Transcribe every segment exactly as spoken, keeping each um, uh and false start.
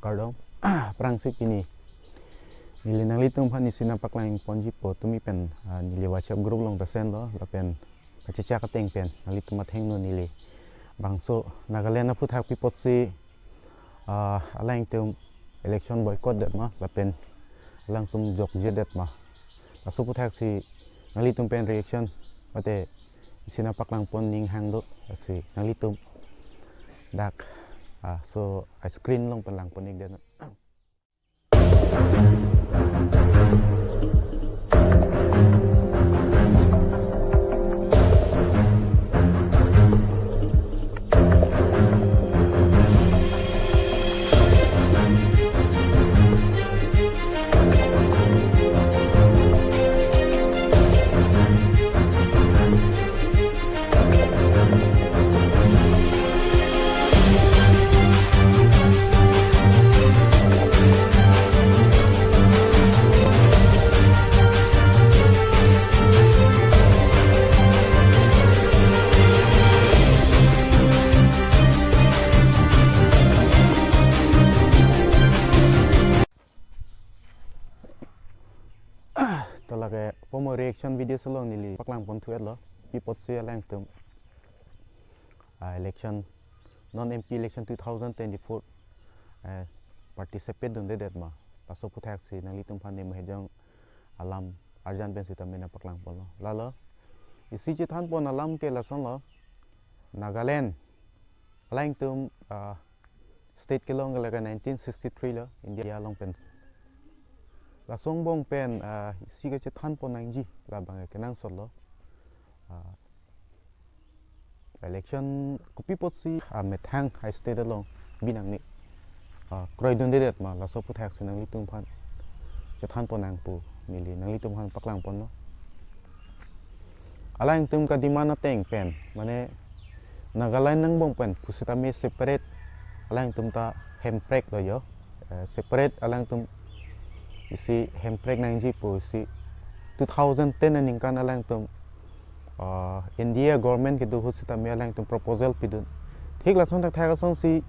Kardom, aphrangsi pini neli nanglitum aphan isi nangpaklang ponji pu tumi pen, ah, neli WhatsApp group along ta send lo, lapen kachechak ateng pen nanglitum athengno neli bangso Nagaland aphuthak pi apotsi, ah, alangtum election boycott det ma, lapen alangtum jokjedet ma, laso aphuthak si nanglitum pen reaction mate isi nangpaklang pon ning hang do, lasi nanglitum dak, ah, so, ah, screen along pen lang pon ik den. To lake pomo reaction video along neli paklang pon thu et lo, pi apotsi alangtum, ah, election, non M P election two thousand twenty-four, eh, participate dundedet ma, laso aphuthak si nanglitum aphan ne mahejong alam arjan pen sitame nangpaklang pon lo. Lalo, isi chethan pon alam ke lason lo, Nagaland alangtum, ah, state kelong ke lake nineteen sixty-three lo, India along pen. Laso angbong pen, ah, isi kachethan pon nangji labang kenangsot lo. Ah, election kopi apotsi, ah, methang a-state along binang ni, ah, kroidundedet ma, laso aphuthak si nanglitum aphan chethan pon nang pu neli nanglitum aphan paklang pon lo. Alangtum ka-demand ateng pen, mane Nagaland angbong pen pusitame separate alangtum ta hemprek do jo. Eh, separate alangtum isi hemprek nangji pu isi two thousand ten aningkan alangtum, ah, India government kedo ahut sitame alangtum proposal pidun. Thik lason thakthak asonsi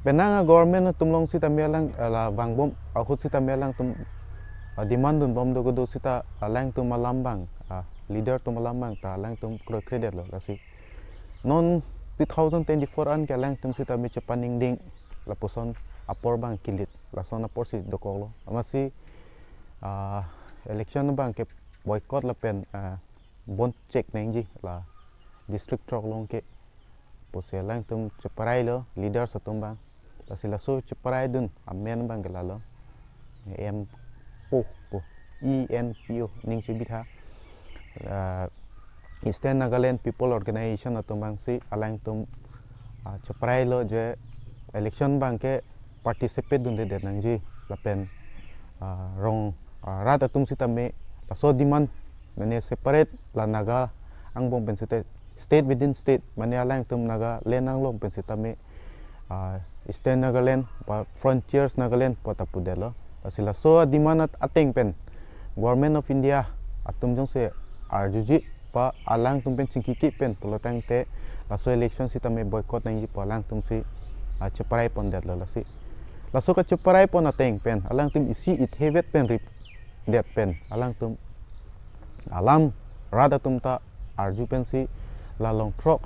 penang a-government atum along sitame alang, ah, la vangbom ahut sitame alangtum, ah, demand dunbom do kedo sita alangtum alam abang, ah, leader atum alam abang ta alangtum kroikredetlo, lasi non two thousand twenty-four an ke alangtum sitame chepaningding lapuson apor abang kilit, lason apor si dokoklo. Amatsi, ah, election abang ke boycott lapen, ah, bond check nangji la district throk along ke pusi alangtum cheparailo leaders atum abang. Lasi laso cheparaidun amen abang ke lalo, E N P O, po, E N P O, ning chebitha, ah, Eastern Nagaland People Organization atum abang si alangtum, ah, cheparailo je election abang ke participate dundedet nangji lapen, ah, rong, ah, rat atum sitame laso demand, mane separate la Naga angbong pen sita state within state, mane alangtum Nagaland anglong pen sitame, ah, Eastern Nagaland pa frontiers Nagaland pa ta pudetlo. Lasi laso demand at-, ateng pen Government of India atum jongsi arjuji pa alangtum pen chingkiki pen pulotangte laso election sitame boycott nangji pu alangtum si, ah, cheparai pondetlo, lasi laso kacheparai pon ateng pen alangtum isi ithevet pen ripdet pen alangtum alam rat atum ta arju pensi la long throk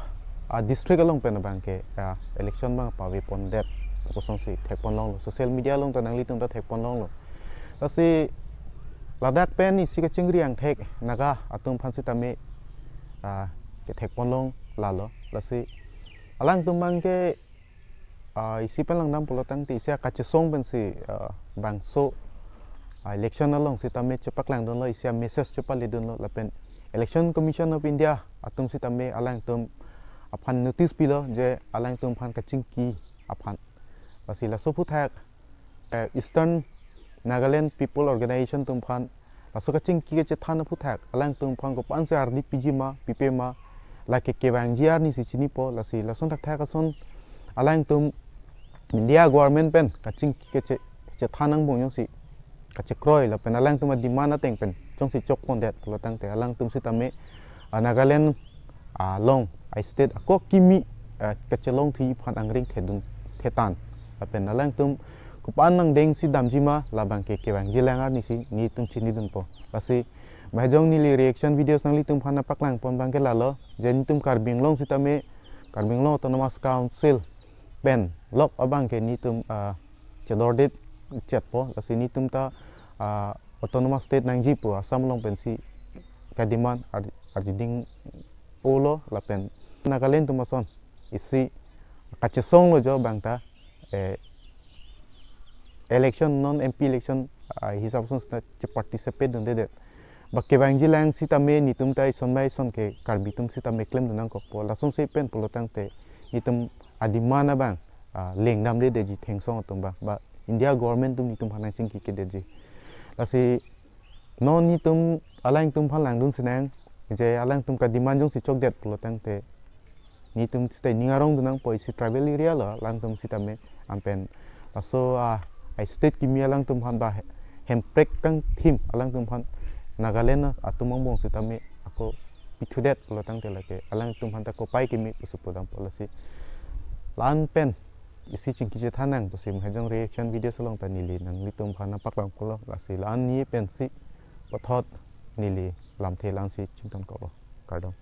a-district along pen abang ke, ah, election abang pave pondet pu asonsi thek pon longlo, social media along ta nanglitum ta thek pon longlo. Lasi ladak pen isi kachingri angthek Naga atum aphan sitame, ah, kethek pon long lalo. Lasi alangtum abang ke, ah, isi pen langdam pulotangte isi akachesong pensi, ah, bangso, ah, election along sitame chepaklangdunlo, isi a-message chepaledunlo lapen Election Commission of India atum sitame alangtum aphan notice pilo je alangtum aphan kachingki aphan. Lasi laso aphuthak, eh, Eastern Nagaland People Organization atum aphan laso kachingki kachethan aphuthak alangtum aphan kopi-ansi ardi piji ma, pipe ma, lake kevangji arni si chinipo, lasi lason thakthak ason alangtum India government pen kachingki kache-, kachethan angbong jongsi kachekroi lapen alangtum a-demand ateng pen jongsi chok pondet pulotangte alangtum sitame, ah, Nagaland, ah, along a-state ako kimi, ah, kachelongthu aphan angring thedun thetan lapen alangtum kopan nangdengsi damji ma, labang ke kevangji lang arnisi netum chinidunpo. Lasi mahajong neli reaction videos nanglitum aphan nangpaklangpon abang ke lalo, je netum Karbi Anglong sitame, Karbi Anglong Autonomous Council pen lok abang ke netum, ah, chedordet chetpo, lasi netum ta, ah, Autonomous State nangji pu Assam along pensi kademand ar-, arjiding olo lapen Nagaland atum ason isi kachesonglo jo abang ta, eh, election, non M P election, ah, hisap ason sita che-participate dundedet. Ba kevangji lang sitame netum ta ison bai ison ke Karbi atum sitame klemdun nangkokpo. Lasonsi pen pulotangte netum ademand abang, ah, lengdamdedetji thengsong atum abang. Ba India government atum netum aphan nangchingki kedetji. Lasi non netum alangtum aphan langdun sinang, je alangtum kademand jongsi chokdet pulotangte netum sita ning arongdun nangpo, isi tribal area lo alangtum sitame, anpen laso, ah, a-state kimi alangtum aphan ba he-, hemprek kangthim alangtum aphan Nagaland atum angbong sitame ako pithudet pulotangte lake alangtum aphan ta kopai kimi pusi pudampo. Lasi la-an pen isi chingki chethan nang pusi mahajong reaction videos along ta neli nanglitum aphan nangpaklangponlo. Lasi la-an ni pensi puthot neli lamthe la-ansi chingtonkoklo. Kardom.